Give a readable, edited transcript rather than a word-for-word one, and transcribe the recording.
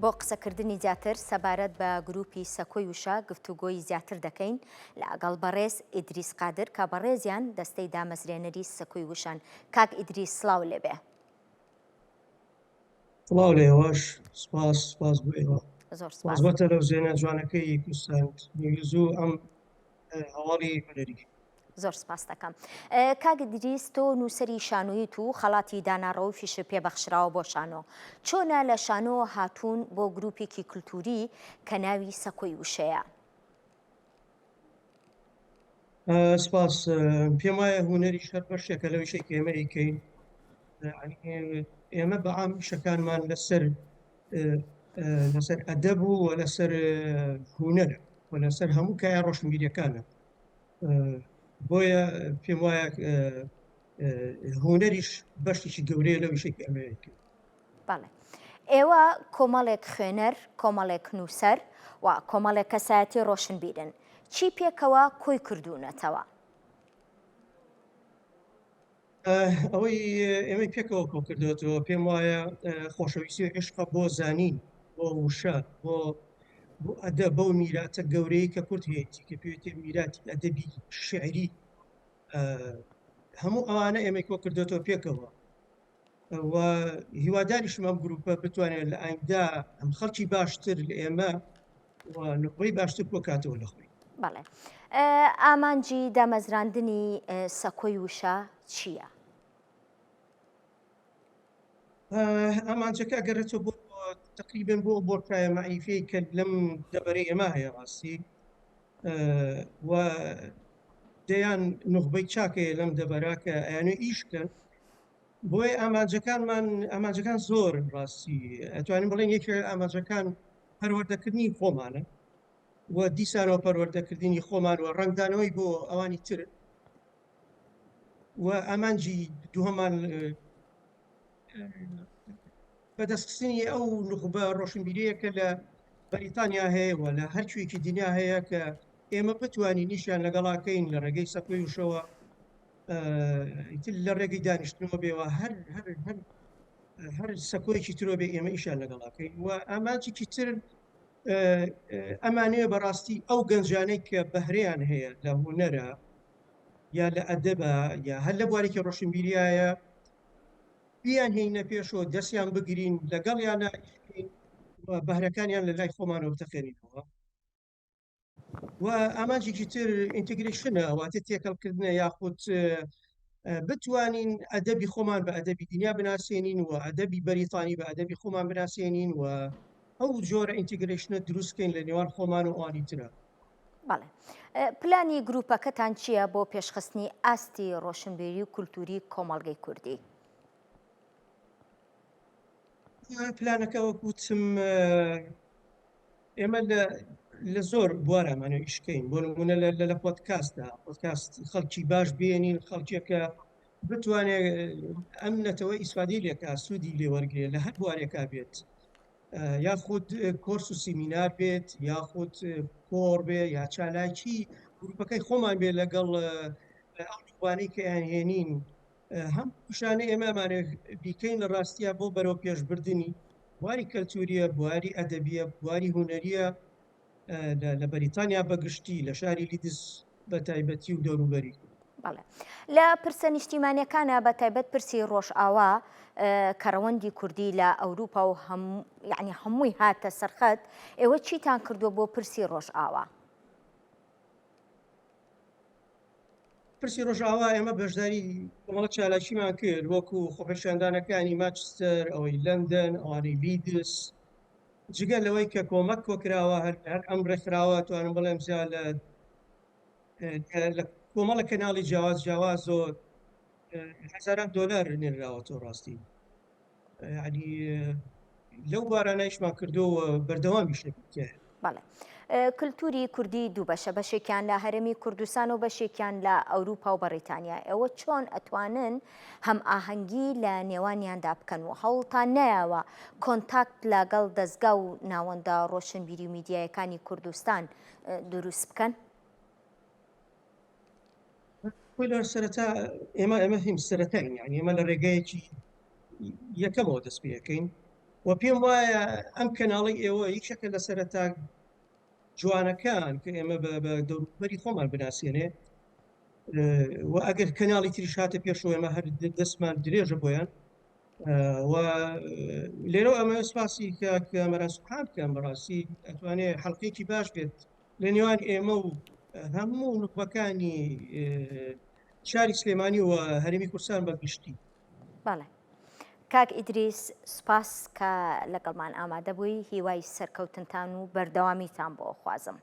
بۆ قسەکردنی زیاتر سەبارەت بە گروپی سەکۆی وشە گفتوگۆی زیاتر دەکەین لەگەڵ بەڕێز ئیدریس قادر کە بەڕێزیان دەستەی دامەزرێنەری سەکۆی وشەن. کاک ئیدریس سڵاو لێبێ. سڵاو لە ئێوەش سپاس سپاس بۆ ئێوە زۆر سپاس سپاس. بۆ تەلەڤزیۆنە جوانەکەی کوردستان نیوز و ئەم هەواڵی هونەری. زۆر سپاست دەکەم. کاک ئیدریس تۆ نووسەری شانۆییت و خەڵاتی دانا ڕەوفیشت پێ بەخشراوە بۆ شانۆ. چۆنە لە شانۆ هاتوون بۆ گرووپێکی کولتووری کە ناوی سەکۆی وشەیە؟ سپاس پێم وایە هونەریش هەر بەشێکە لەو ئیشەی کە ئێمە ئەیکەین. ئێمە بە عام ئیشەکانمان لەسەر لەسەر ئەدەب و لەسەر هونەرە و لەسەر هەموو کایە ڕۆشنبیریەکانە. بۆیە پێم وایە هونەریش بەشێکی گەورەیە لەو ئیشەی کە ئێمە ئەیکەین. بەڵێ. ئێوە کۆمەڵێک خوێنەر، کۆمەڵێک نووسەر و کۆمەڵێک کەسایەتی ڕۆشنبیرن. چی پێکەوە کۆی کردوونەتەوە؟ ئەوەی ئێمەی پێکەوە کۆ کردوێتەوە پێم وایە خۆشەویستی و عشقە بۆ زانین بۆ وشە بۆ بۆ ئەدە بەو میراتە گەورەی کە کورد هەیەی کە پێویستە میراتی ئەدەبی شعری هەموو ئەوانە ئێمەی کۆ کردوێتەوە پێکەوە و هیواداریشم ئەم گروپە بتوانێت لە ئایندە ئەم خەڵکی باشتر لە ئێمە و نخبەی باشتر کۆکاتەوە لە خۆی. بەڵێ ئامانجی دامەزراندنی سەکۆی وشە چییە؟ ئامانجەکە ئەگەڕێتەوە بۆ تقریبا بۆ بۆرکایە مەعریفەی کە لەم دەبەرەی ئێمە هەیە ڕاستی و دەیان نوخبەی چاکەیە لەم دەبەرە کە ئەیانێ ئیش بکەن بۆیە ئامانجەکانمان ئامانجەکان زۆرن ڕاستی ئەتوانین بڵێن یەکێک ئامانجەکان پەروەردەکردنی خۆمانە و دیسانەوە پەروەردەکردنی خۆمان و ڕەنگدانەوەی بۆ ئەوانی تر و ئامانجی دووهەمان بەدەستخستنی ئەو نوخبە ڕۆشنبیریە کە لە بەریتانیا هەیە و لە هەر کوێکی دنیا هەیە کە ئێمە بتوانین نیشیان لەگەڵاکەین لە ڕێگەی سەکۆی وشەوە ئیتر لە ڕێگەی دانیشتنەوە بێەوە هەر هەر هەر هەر سەکۆیەکی ترۆ بێ ئێمە ئیشیان لەگەڵاکەین و ئامانجێکی تر ئەمانەیە بەڕاستی ئەو گەنجانەی کە بەهرەیان هەیە لە هونەرە یا لە ئەدەبە یا هەر لە بوارێکی ڕۆشنبیریایە بیان هێینە پێشەوە دەستیان بگرین لەگەڵیانە بەهرەکانیان لە لای خۆمانەوە بتەقێنینەوە و ئامانجێکی تر integration ە واتە تێکەڵکردنە یاخود بتوانین ئەدەبی خۆمان بە ئەدەبی دنیا بناسێنین و ئەدەبی بەریتانی بە ئەدەبی خۆمان بناسێنین و ئەو جۆرە integration ە دروستکەین لە نێوان خۆمان و ئەوانی ترە. بەڵێ. پلانی گروپەکەتان چییە بۆ پێشخستنی ئاستی ڕۆشنبیری و کولتووری کۆمەڵگەی کوردی؟ پلانەکە وەک وتم ئێمە لە زۆر بوارامانە ئیشکەین بۆ نمونە لە لە پۆدکاستدا پۆدکاست خەڵکی باش بێنین خەڵکێکە بتوانێت ئەم نەتەوە ئیسفادەی لێکا سوودی لێوەرگێ لە هەر بوارێکا بێت یاخود کۆرس و سیمینار بێت یاخود کۆڕ بێ یا چالاکی گروپەکەی خۆمان بێ لەگەڵ ئەو نوخبانەی کە ئەیانهێنین هەم پیشانە ئێمە ئەمانێ بیکەین لە ڕاستیە بۆ بەرەو پێشبردننی بواری کەلتوریە بواری ئەدەبیە بواری هونەریە لە بەریتانیا بەگشتی لە شاری لیدز بە تایبەتی و دەوروبەری. بەڵێ. لە پرسە نیشتیمانیەکانە بە تایبەت پرسی ڕۆژئاوا کە ڕەوەندی کوردی لە ئەوروپا و هەم یعنی هەمووی هاتە سەرخەت ئێوە چیتان کردووە بۆ پرسی ڕۆژئاوا؟ پرسی ڕۆژئاوا ئێمە بەشداری کۆمەڵە چالاکیمان کرد وەکو خۆپێشاندانەکانی ماچستەر ئەوەی لەندەن ئەوانەی لیدس جگە لەوەی کە کۆمەک کۆکراوە هەر هەر ئەم ڕێکخراوە توانم بڵێم زیا لە لە کۆمەڵە کەناڵی جیاواز جیاوازۆ هەزاران دۆلار نێراوەتەوە ڕاستی یعنی لەو بارانایشمان کردو بەردەوامیش بەڵێ. کللتوری کوردی دوو بەشە بەشێکیان لە هەرێمی کوردستان و بەشێکیان لە ئەوروپا و بەڕیتانیا ئێوە چۆن ئەتوانن هەم ئاهەنگی لە نێوانیاندا بکەن و هەوڵتان نایەوە کۆنتاکت لەگەڵ دەستگا و ناوەندە ڕۆشنبیری و میدیایەکانی کوردستان دروست بکەن؟ خۆی لە سەرەتا ئێمە ئێمە هیم سەرەتاین یعنی ئێمە لە ڕێگایەکی یەکەمەوە دەست پێەکەین. و پێم وایە ئەم کەناڵی ئێوە یەکێکە لە سەرەتا جوانەکان کە ئێمە بە دەوروبەری خۆمان بناسیێنێ و ئەگەر کەناڵی تریش هاتە پێشەوە ئێمە هەر دەستمان درێژە بۆیان و لێرەوە ئەمە سپاسی کامەران سوبحان بکەم بەڕاستی ئەتوانێ حەڵقەیەکی باش بێت لە نێوان ئێمە و هەموو نوخبەکانی شاری سلێمانی و هەرێمی کوردستان بە گشتی. بەڵێ کاک ئیدریس سوپاس کە لەگەڵمان ئامادە بووی هیوای سەرکەوتنتان و بەردەوامیتان بۆ خوازم.